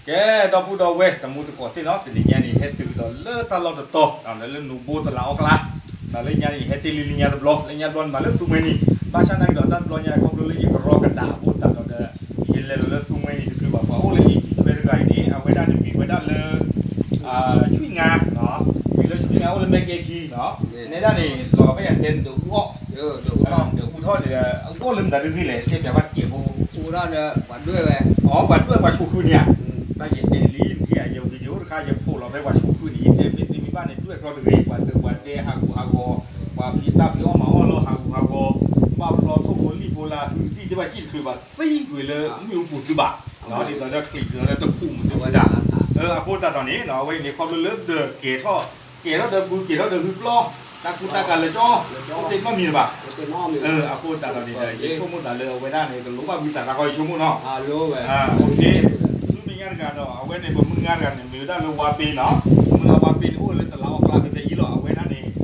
ကဲ ဒီပုၢ်ဒီဝဲၢ်တံၤသကိးသ့ၣ်နီၤ, တနံၤညါန့ၣ် ဟဲတုၤကဒီးလၢတၢ်လီၢ်တတီၤ ဒီးလၢနူးဘိတလးအီၣ်ကျါ, ဒီးလၢညါန့ၣ် ဟဲတ့ၢ်လံလၢညါတဘျီ, လၢညါတဘျီန့ၣ်မၤလၢသူမှဲနံၤ, ဘၣ်ဆၣ်နာ်က့ဒီးတၢ်တဘျီညါခီဖျိလၢယကရီကဒါအဃိသတးဒီး ယလဲၤလီၤလၢသူမှဲနံၤတချုးဘၣ်, ပှၤအိၣ်လၢယံၤတဆွဲတဂၤအံၤန့ၣ် အဝဲဒၣ်န့ၣ်မ့ၢ်ဝဲဒၣ်လၢ ဆွံငါ, မ့ၢ်လၢဆွံငါအိၣ်လၢမဲာ်ကဲခံ, နဲဒၣ်န့ၣ် လီၤကဘၣ်ယၤတဲနဒုးအူအီၣ်, ဒုးအူထီၣ်န့ၣ်ဒီး အအိၣ်လၢမတၤတဂ့ၤလဲၣ် တဲပျးဘၣ်တစဲးဖိ, ပှၤဒွဲၣ်ဝဲ, အပှၤဒွဲၣ်ပှၤဆိးဃုန့ၣ်ဧါ, တၢ်ယတဲလံ နထံၣ်ယ video တခါ ယဖိးလီၤဖဲပှၤဆိးဃုန့ၣ် ယတဲမ့ၢ်တမ့ၢ်ဘၣ်န့ၣ် ဒွဲၣ်ကျီတဂ့ၤ, ပှၤဒုးပှၤဒဲဟးဂူာ်ဟးဂီၤ, ပှၤဖံးတၢ်ဖံးအီၣ်မၤအီၣ်လၢဟးဂူာ်ဟးဂီၤ, ဘၣ်ဘျီထိၣ်ဖိလံၣ်ဖိလၢဟုသံၣ်တဘၣ်စံၣ်တချုးဘၣ် သံကွံာ်လၢမုၢ်အူပူၤသုဘၣ်, ဒ်သိးဒီးချံးဒ်သိးဒီးတခူးမုၢ်သုဘၣ်, အဃိသတးဒီးန့ၣ် အဝဲအံၤန့ၣ် ခီဖျိလၢဒၢးကဲၤထီၣ်, ကဲၤထီၣ်ဒီးဘု ကဲၤထီၣ်ဒီးဟုပျီ, တၢ်ကူတၢ်ကၤလၢကၠီ, အိၣ်တ့ၢ်နီတမံၤလၢၤဘၣ်, အဃိသတးဒီးန့ၣ်ဒီး ယဆိကမိၣ်သးလၢအဝဲဒၣ်န့ၣ် ကလိၣ်ဘၣ်ဘုသးတၢ်ဃီ ယဆိကမိၣ်နီၤ, ဆူမဲာ်ညါတဂၤဒီး အဝဲန့ၣ် ပမုၢ်ဂၤတဂၤန့ၣ် မ့ၢ်ဝဲဒၣ်လၢဝါပ့ၤနီၤ, မုၢ်ဂၤဝါပ့ၤန့ၣ် အိၣ်လၢတလးအီၣ်ကျါဖဲဖဲအံၤလီၤ, အဝဲဒၣ်န့ၣ်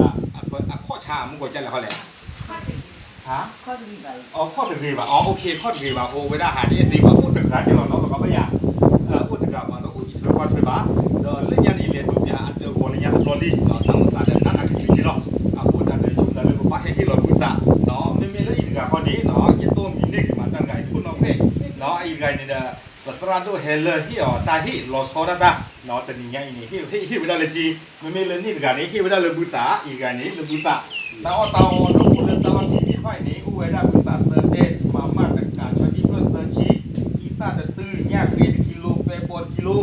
အခီၣ်ဆါမုၢ်ကီးကလဲၣ်ဃီလဲၣ် ခီၣ်တဂ့ၤဘၣ်, အခီၣ်တဂ့ၤဘၣ်, အိၣ်တဂၤဘၣ်, အိၣ်ဝဲဒၣ်ဟးတအဲၣ်သ့ဘၣ်, အိၣ်တဂၤက့ၤလီၤနီၤ, ပကဘၣ်ယၤ, အိၣ်တဂၤဘၣ်ဒီး အိၣ်အံးထွဲကွၢ်ထွဲဘၣ်, ဒီးလၢညါန့ၣ် လဲၤဒိးပၠးအတၢ်ဂီၤလၢညါတဘျီလံ, တၢ်မုာ်သးဒီးနးနးကံကံန့ၣ်လီၤ, အဃိသတးဒီး ဆိကမိၣ်သးလၢပဘၣ်ဟဲဟ့ၣ်လီၤဘုသး, မ့မ့ၢ်လၢအံၤတဂၤဃီန့ၣ် ယတိၢ်မံၤန့ၢ်က့ၤမးတၢ်တဂၤအံၤ ထိၣ်နီၣ်ဖျဲၣ်, အံၤတဂၤအံၤန့ၣ်ဒီး ပသရၣ်ဒိၣ်ဟဲလၢဟ့ၣ်အီၤတၢ်ဟ့ၣ်လီၤဆီဒၣ်တၢ်, တနံၤညါအံၤန့ၣ် ဟ့ၣ်ဝဲဒၣ်လၢက့, မ့မ့ၢ်လၢန့ၣ်တဂၤန့ၣ် ဟ့ၣ်ဝဲဒၣ်လၢဘုသး, အံၤတဂၤန့ၣ် လၢဘုသး, တၢ်အီၣ်တၢ်အီဒီးအိၣ်လၢတၢ်အီၣ်သ့ၣ်တဖၣ်အံၤန့ၣ် အိၣ်ဝဲဒၣ်ဘုသးသၢတဲ, မၤမၢ်တကး ဆီဒံၣ်ဖျၢၣ်သၢဆံ, အံသၣ်တတုၤ, ညၣ်ဃ့တကံလိ, ပဲပီတကံလိ,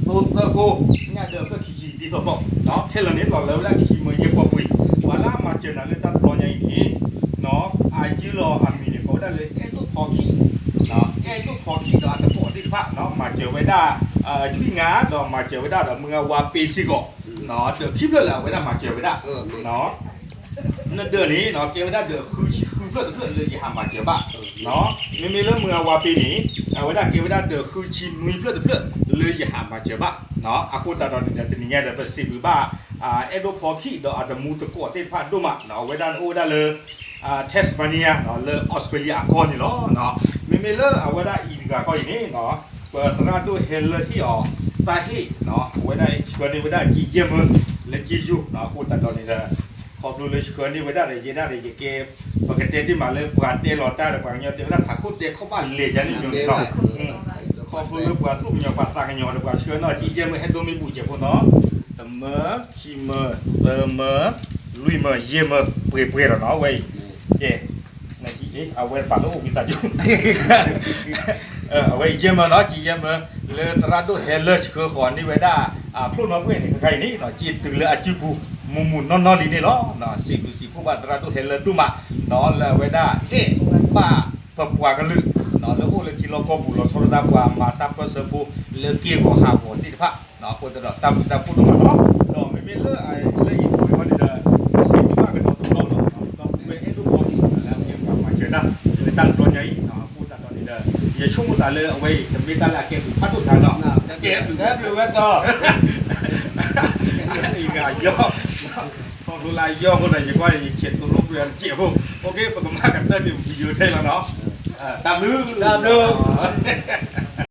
သိသၢကိ, ညၣ်ဒၢးဖျၢၣ်ခံဆံ ဒ်သိးသိး, ခဲလၢာ်န့ၣ် လီၤလၢဝဲဒၣ်ခံမၢယဲၢ်ပီၢ်ပှ့ၤ, ပှၤလၢအမၤစၢၤနၤလၢတၢ်တဘျီညါအံၤန့ၣ် အယုၢ်လီၤအမံၤန့ၣ် ကိးဝဲဒၣ်လၢအဲၣ်ဒိၣ်ဖီခံ, အဲၣ်ဒိၣ်ဖီခံဒီးအသကိးသ့ၣ်တဖၣ် မၤစၢၤဝဲဒၣ် ဆွံငါ ဒီးမၤစၢၤဝဲဒၣ်ဒီးမုၢ်ဂၤဝါပ့ၤစ့ၢ်ကီး, ဒီးခံဖျၢၣ်လၢအဝဲဒၣ်မၤစၢၤဝဲဒၣ် နဒၢးန့ၣ် ကဲဝဲဒၣ်ဒၢးဃုဆံဃုဖျၢၣ်တဖျၢၣ်လၢယဟးမၤစၢၤဘၣ်, မ့မ့ၢ်လၢမုၢ်ဂၤဝါပ့ၤန့ၣ် အဝဲဒၣ်ကဲဝဲဒၣ်ဒၢးဃုဆံနွံဖျၢၣ်တဖျၢၣ်လၢယဟးမၤစၢၤဘၣ်, အဃိသတးဒီးန့ၣ်ဒီး တနံၤညါဒီး ပစံးဘျုးဘၣ် အဲၣ်ဒိၣ်ဖီခံဒီးအတမူသကိးသ့ၣ်တဖၣ်ဒိၣ်မး, အဝဲဒၣ်အိၣ်ဝဲဒၣ်လၢ Tasmania လၢ Australia အကီၢ်န့ၣ်လီၤ. မ့မ့ၢ်လၢအဝဲဒၣ်အံၤတဂၤဃီအံၤန့ၣ် ပသရၣ်ဒိၣ်ဟဲလၢဟ့ၣ်အီၤ တၢ်ဟ့ၣ် အဝဲဒၣ်ဆှၢန့ၢ်ဝဲဒၣ်က့ယဲၢ်မၢ လၢက့ယိာ် အဃိသတးဒီးန့ၣ်ဒီး ခီဖျိလၢဆှၢန့ၢ်ဝဲဒၣ်ဒီး ယဲဒၣ်ဒီး ယကဲ ပကတဲတ့ၢ်မးလၢပှၤတဲလီၤတၢ်ဒီး ပှၤကညီတဲဝဲဒၣ်ထးခိၣ်တဲခီၣ်ဘၣ်လဲၤယါန့ၣ်ညီန့ၣ်လီၤ. ခီဖျိလၢပှၤသူၣ်ကညီၤပှၤသးကညီၤဒီး ပှၤဆှၢန့ၢ်က့ယဲၢ်မၢ ဟဲဒိၣ်မ့ၢ်ဘူးကဲးဖိနီၤ, တမၢ ခံမၢ သၢမၢ လွံၢ်မၢ ယဲၢ်မၢ ပှဲၤပှဲၤဒီးနီၤ အဝဲအံၤ ကဲ အဝဲပာ်လၢအိၣ်ဝံသးစူၤ အဝဲယဲၢ်မၢနီၤ က့ယဲၢ်မၢ လၢသရၣ်ဒိၣ်ဟဲလၢဆှၢဃီၤန့ၢ်ဝဲဒၣ် ဖျိၣ်နီၣ်ပှဲၢ်န့ၣ် ခဲခါအံၤန့ၣ် က့တုၤလၢအစုပူၤ မုၢ်မုၢ်နီၢ်နီၢ်လံန့ၣ်လီၤ. စံးဘျုးစံးဖှိၣ်ဘၣ်သရၣ်ဒိၣ်ဟဲလၢဒိၣ်မး လၢအဝဲဒၣ်အဲၣ်ဘၣ်ပပှၤကလုာ် လၢအိၣ်လၢထံလီၢ်ကီၢ်ပူၤလီၤဆီဒၣ်တၢ် ပှၤမၤတၢ်ပၢၢ်ဆၢဖိ လၢက့ၢ်ဂီၤဟးဂီၤသ့ၣ်တဖၣ် အဃိသတးဒီး တၢ်ဘျုးတၢ်ဖှိၣ်ဒိၣ်မးလီၤ. ဒီးမ့မ့ၢ်လၢ လၢယပူၤဃီန့ၣ်ဒီး စံးဘျုးဘၣ်ကဒီးတဘျီလီၤ. ဒီပုၢ်ဝဲၢ်အဲၣ်ဒိၣ်ဖီခံ လၢအကဲပှၤမၤစၢၤတၢ် လၢတၢ်တဘျီညါအံၤ အဃိသတးဒီးန့ၣ်ဒီး ယဆိကမိၣ်သးလၢအဝဲအံၤ တမ့ၢ်တၢ်လၢအကဲဘျုးဖးဒိၣ်တခါနီၤ ကဲဘျုးဝဲသီ ယဂၤယီၢ် ခီဖျိလၢအယီၢ်အဃိဒီး ယကွၢ်ယဆဲးတိလိပှ့ၤအီၤတစဲးဖိ OK ပကမၤကတၢၢ်က့ၤ video ထဲလီၤနီၤ တၢ်ဘျုး တၢ်ဘျုး